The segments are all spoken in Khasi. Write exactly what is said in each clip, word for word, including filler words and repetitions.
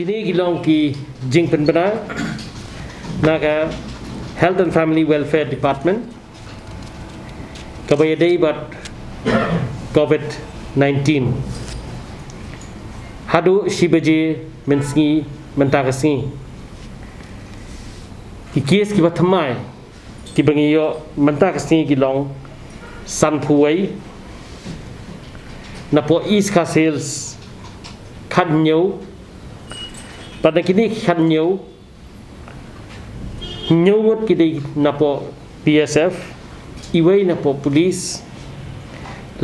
Kine ki long ki jingpynbna na ka Health and Family Welfare Department kaba ïadei bad covid nineteen. Haduh shi baje mynsngi mynta ka sngi, ki kes kiba thymmai kiba ngi ïoh mynta ka sngi ki long sanphew wei. Napoh East Khasi Hills khathynñiew. Bad na kine ki khathynñiew, hynñiew ngut ki dei napoh B S F, iwei napoh police,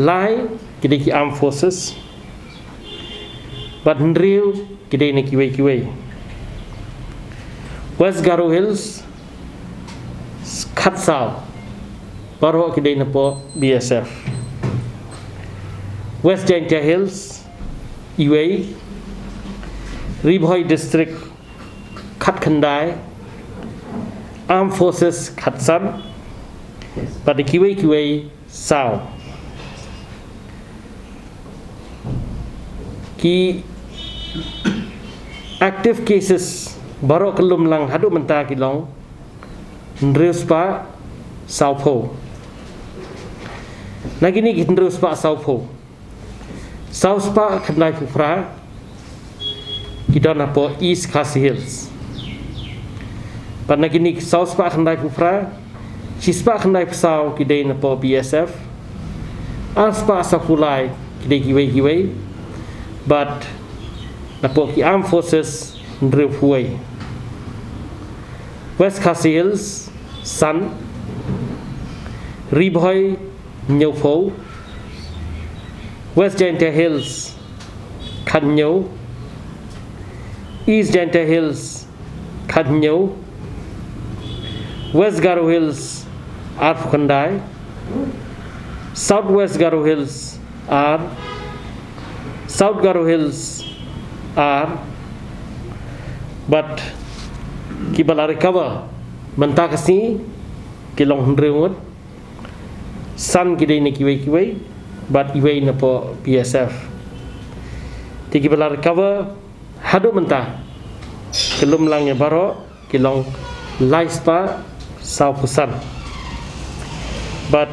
lai ki dei ki armed forces, bad hynriew ki dei na kiwei kiwei. West Garo Hills khatsaw, baroh ki dei napoh B S F. West Jaintia Hills iwei. Ri Bhoi District khatkhyndai, armed forces khatsan, bad kiwei kiwei saw. Ki active cases baroh kyllum lang haduh mynta ki long hynriew spah sawphew. Na kine ki hynriew spah sawphew, saw spah khyndaiphew phra ki don napoh East Khasi Hills. Bad na kine ki saw spah khyndaiphew phra, shi spah khyndaiphew saw ki dei napoh B S F, ar spah sawphew lai ki dei kiwei kiwei, bad napoh ki armed forces hynriewphew wei. West Khasi Hills san, Ri Bhoi hynñiewphew, West Jaintia Hills khathynñiew, East Jaintia Hills khathynñiew, West Garo Hills arphew khyndai, South West Garo Hills ar, South Garo Hills ar, bad kiba la recover mynta ka sngi ki long hynriew ngut, san ki dei na kiwei kiwei, bad iwei napoh B S F. Te kiba la recover haduh mynta, kyllum lang ïa baroh, ki long lai spah sawphew san. Bad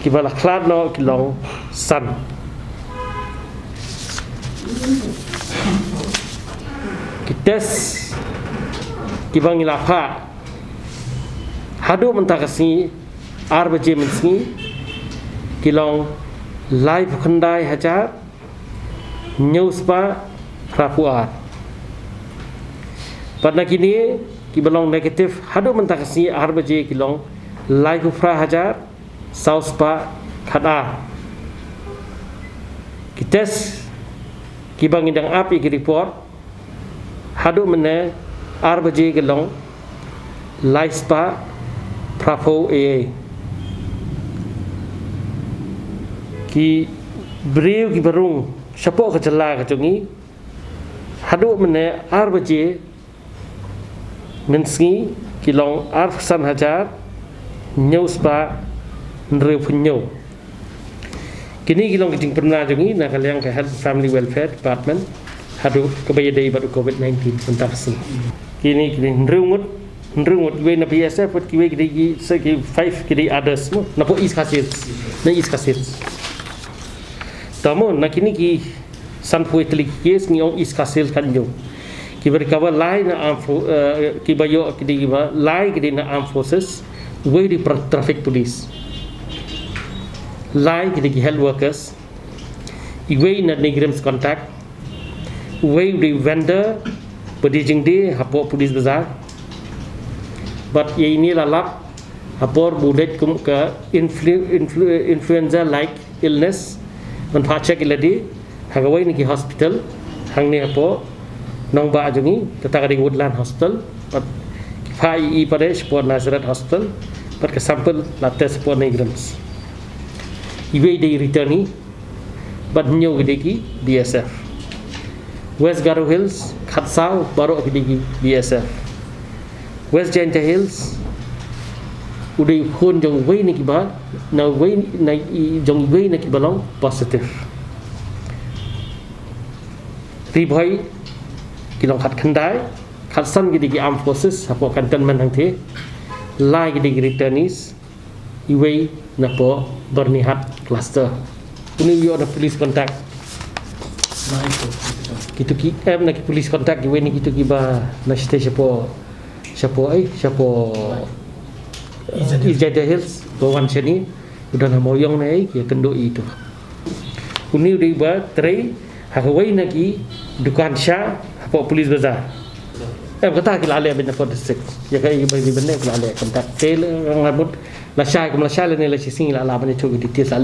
kiba la khlad noh ki long san. Ki test kiba ngi la phah haduh mynta ka sngi, ar baje mynsngi, ki long laiphew khyndai hajar hynñiew spah phraphew ar. Bad na kine kiba long negative haduh mynta ka sngi, ar baje, ki long laiphew phra hajar saw spah khatar. Ki test kiba ngi dang ap ïa ki report haduh mynne ar baje ki long lai spah phraphew A A. Ki briew kiba rung shapoh ka jylla ka jong ngi haduh mynne ar baje mynsngi ki long arphew san hajar hynñiew spah hynriewphew hynñiew. Kine ki long ki jingpynbna jong ngi na ka liang ka Health and Family Welfare Department haduh kaba ïadei bad u covid nineteen mynta ka sngi. Kine, kine hynriew ngut, hynriew ngut, iwei na B S F, bad kiwei ki dei ki, sa ki five ki dei others mo, napoh East Khasi Hills, na East Khasi Hills. Te mo, na kine ki sanphew tylli ki case ngi ong East Khasi Hills khathynñiew. Kiba recover lai na armed fo-, eh, kiba ïoh ki dei kiba lai ki dei na armed forces, uwei dei pra-, traffic police, lai ki dei ki health workers, iwei na NEIGRIHMS contact, uwei u dei vendor ba die jingdie hapoh Police Bazar. Bad ïa ine la lap ha por ba u leit kum ka influ-, influ-, influenza like illness, ban phah check ïa lade ha kawei na ki hospital hangne hapoh nongbah jong ngi, kata ka dei Woodland Hospital. Bad ki phah ïa i pat shapoh Nazareth Hospital, bad ka sample la test shapoh NEIGRIHMS. Iwei dei returnee, bad hynñiew ki dei ki B S F. West Garo Hills khatsaw, baroh ki dei ki B S F. West Jaintia Hills u dei u khun jong uwei na kiba, na uwei na i, jong uwei na kiba long positive. Ri Bhoi ki long khatkhyndai, khatsan ki dei ki armed forces hapoh cantonment hangtei, lai ki dei ki returnees, iwei napoh Byrnihat cluster. Une u ïoh na police contact. Kito ki em na ki police contact kiwei na kito kiba na shatei shapoh, shapoh, eh, shapoh Ejaidah Hills, ba wan shane, u don ha Mawïong ne ei, ki kynduh ïa ito. Une u dei ba trei ha kawei na ki dukan sha hapoh police bazar. Em, kata ki la leh ban hapoh district. Ïa kaei ba ki ban leh ki la leh contact. Te la ngan mut la shai kum la shai lane la shisngi la lah ban ïathuh ki details la